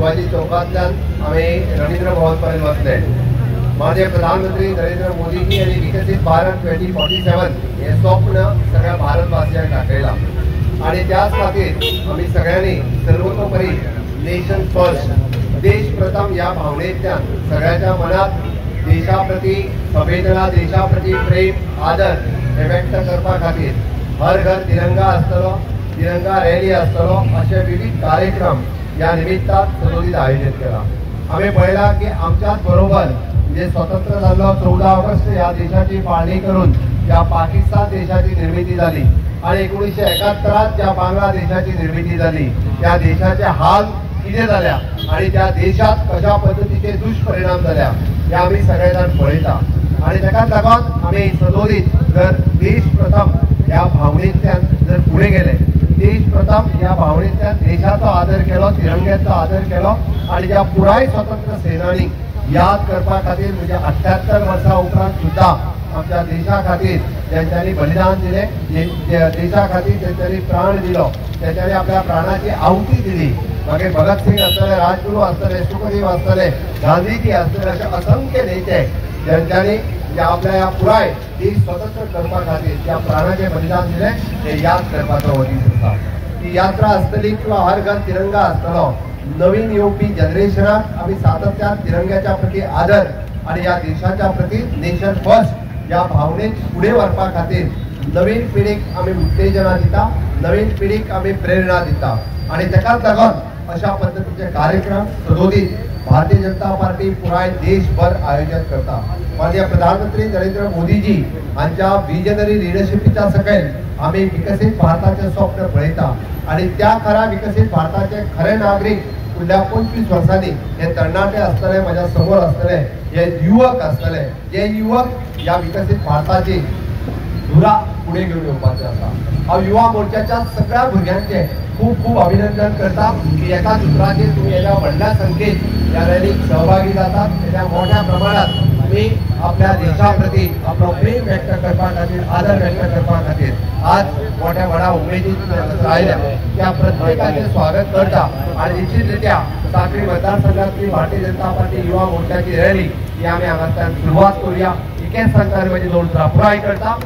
शिवाजी चौकांतल्यान आमी रवींद्र भवन पर्यंत वतले. माननीय प्रधानमंत्री नरेंद्र मोदीजी आनी विकसीत भारत 2047 हे स्वप्न सगळ्या भारतवासियांक दाखयला आनी त्याच खातीर आमी सगळ्यांनी सर्वतोपरी नेशन फर्स्ट, देश प्रथम ह्या भावनेंतल्यान सगळ्यांच्या मनात देशा प्रती संवेदना, देशा प्रती प्रेम, आदर हे व्यक्त करपा खातीर हर घर तिरंगा आसतलो, तिरंगा रॅली आसतलो, अशे विविध कार्यक्रम ह्या निमित्तान सदोदीत आयोजीत केला. आमी पळयला की आमच्याच बरोबर म्हणजे स्वतंत्र जाल्लो 14 ऑगस्ट ह्या देशाची फाळणी करून ज्या पाकिस्तान देशाची निर्मिती जाली आनी 1971 ज्या बांगला देशाची निर्मिती जाली त्या देशाचे हाल कितें जाल्या आनी त्या देशात कशा पद्दतीचे दुष्परिणाम जाल्या हे आमी सगळे जाण पळयता. आनी ताकाच लागून आमी सदोदीत जर देश प्रथम ह्या भावनेंतल्यान जर फुडें गेले, देश प्रथम ह्या भावनेंतल्यान देशाचो आदर केलो, तिरंग्याचो आदर केलो आनी ज्या पुराय स्वतंत्र सेनानी याद करपा खातीर म्हणजे 78 वर्सां उपरांत सुद्दां आमच्या देशा खातीर ज्यांच्यांनी बलिदान दिलें, देशा खातीर ज्यांच्यांनी प्राण दिलो, ज्यांच्यांनी आपल्या प्राणाची आहुती दिली, मागीर भगत सिंग आसतले, राजगुरू आसतले, सुखदेव आसतले, गांधीजी आसतले, अशे असंख्य नेते ज्यांच्यांनी आपल्या ह्या पुराय देश स्वतंत्र करपा खातीर ज्या प्राणाचें बलिदान दिलें ते याद करपाचो हो दीस आसा. ती यात्रा आसतली किंवा हर घर तिरंगा आसतलो. नवीन येवपी जनरेशनाक आमी सातत्यान तिरंग्याच्या प्रती आदर आनी ह्या देशाच्या प्रती नेशन फर्स्ट ह्या भावनेक फुडें व्हरपा खातीर नवीन पिढीक आमी उत्तेजना दिता, नवीन पिढीक आमी प्रेरणा दिता आनी ताकाच लागून अशा पद्दतीचे कार्यक्रम सदोदीत भारतीय जनता पार्टी पुराय देशभर आयोजन करता. माननीय प्रधानमंत्री नरेंद्र मोदीजी हांच्या विजनरी लिडरशिपीच्या सकयल आमी विकसीत भारताचें स्वप्न पळयता आनी त्या खऱ्या विकसीत भारताचे खरे नागरीक फुडल्या 25 वर्सांनी हे तरणाटे आसतले, म्हज्या समोर आसतले, हे युवक आसतले, हे युवक ह्या विकसीत भारताची धुरा फुडें घेवन येवपाचे आसा. हांव युवा मोर्चाच्या सगळ्या भुरग्यांचे खूब खूब अभिनंदन करता की एकाच उतराचेर तुमी येद्या व्हडल्या संख्येत ह्या रॅलीक सहभागी जातात, येद्या मोठ्या प्रमाणात तुमी आपल्या देशा प्रती आपलो प्रेम व्यक्त करपा खातीर, आदर व्यक्त करपा खातीर आज मोठ्या व्हडा उमेदीन आयल्या. त्या प्रत्येकाचें स्वागत करता आनी निश्चितरित्या साखळी मतदारसंघातली भारतीय जनता पार्टी युवा मोर्चाची रॅली ही आमी हांगासर सुरवात करुया. इतकेंच सांगता आनी म्हजी दोन उतरां पुराय करता.